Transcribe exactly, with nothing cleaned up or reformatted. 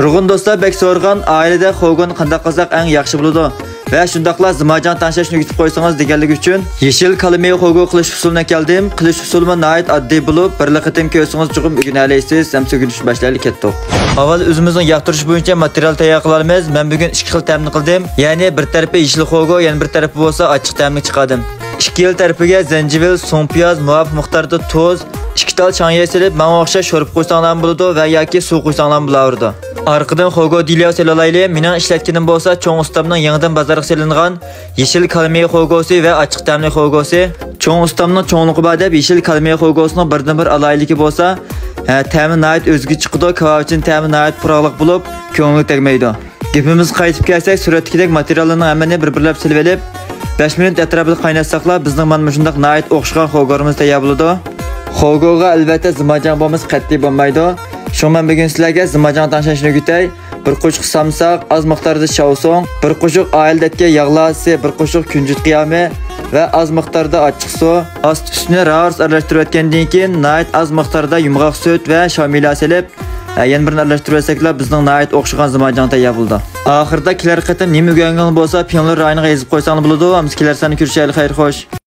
نۇرغۇن دوستلار بەك سورىغان، ئائىلىدە خوگونى قانداق قىلساق ئەڭ ياخشى بولىدۇ ۋە شۇنداقلا زىماجاڭ تاڭشاشنى ئۆگىتىپ قويسىڭىز دېگەنلىك ئۈچۈن يېشىل كالىمىي خوگو قىلىش ئۇسۇلىنى كەلدىم. قىلىش ئۇسۇلىمۇ ناھايىتى ئاددىي بولۇپ، بىرلا قېتىم كۆرسىڭىز چوقۇم ئۆگىنەلەيسىز. ئەمسە ئۆگىنىشنى باشلايلى، كەتتۇق. ئاۋۋال ئۆزىمىزنىڭ ياقتۇرۇش بويىچە ماتېرىيال تەييار قىلالمىز. مەن بۈگۈن ئىككى خىل تەمنى قىلدىم. يەنى بىر تەرىپى يېشىل خوگو، يەنە بىر تەرىپى بولسا ئاچچىق تەملىك چىقاردىم. ئىككى يىل تەرىپىگە زەنجىۋىل، سۇڭپىياز، مۇۋاپىق مىقداردا تۇز، ئىككى تال چاڭيەي سېلىپ، ماڭا ئوخشاش شورپا قۇيساڭلارمۇ بولىدۇ ۋە ياكى سۇ قۇيساڭلارمۇ بولاۋېرىدۇ. ئارقىدىن خوگو دېلياۋ سېلىۋالايلى. مېنىڭ ئىشلەتكىنىم بولسا چوڭ ئۇستامنىڭ يېڭىدىن بازارغا سېلىنغان يېشىل كالىمىي خوگوسى ۋە ئاچچىق تەملىك خوگوسى. چوڭ ئۇستامنىڭ چوڭلۇقى بار دەپ يېشىل كالىمىي خوگوسىنىڭ بىردىنبىر ئالاھىدىلىكى بولسا، ھە، تەمى ناھايىتى ئۆزگىچە چىقىدۇ، كاۋاۋىچىنىڭ تەمى ناھايىتى پۇراقلىق بولۇپ، كۆڭۈلگە تەگمەيدۇ. گېپىمىزگە قايتىپ كەلسەك، سۈرەتتىكىدەك ماتېرىياللارنىڭ ھەممىنى بىر-بىرلەپ سېلىۋېلىپ، بەش مىنۇت ئەتراپىدا قايناتساقلا، بىزنىڭ مانا مۇشۇنداق ناھايىتى ئوخشىغان خوگورىمىز تەييار بولىدۇ. خوگوغا ئەلۋەتتە زىماجاڭ بولمىسا قەتئىي بولمايدۇ. شۇڭا مەن بۈگۈن سىلەرگە زىماجاڭ تەڭشەشنى ئۆگىتەي. بىر قوشۇق سامساق، ئاز مىقداردا شاۋسۇڭ، بىر قوشۇق ئائىلىدەككە ياغ لازىسى، بىر قوشۇق كۈنجۈت قىيامى ۋە ئاز مىقداردا ئاچچىق سۇ. ئاستى ئۈستىنى راۋۇرۇس ئارىلاشتۇرۇۋەتكەندىن كېيىن، ناھايىتى ئاز مىقداردا يۇمغاق سۈت ۋە شاۋمىلا سېلىپ، ھە، يەنە بىرنى ئارىلاشتۇرۇۋەتسەكلا، بىزنىڭ ناھايىتى ئوخشىغان زىماجاڭ تەييار بولىدۇ. ئاخىرىدا كېلەر قېتىم نېمە ئۆگەنگىنىڭ بولسا، پىڭلۇ رايونىغا يېزىپ قويساڭلار بولىدۇ. ئەمسە كېلەر ساندا كۆرۈشەيلى، خەير خوش.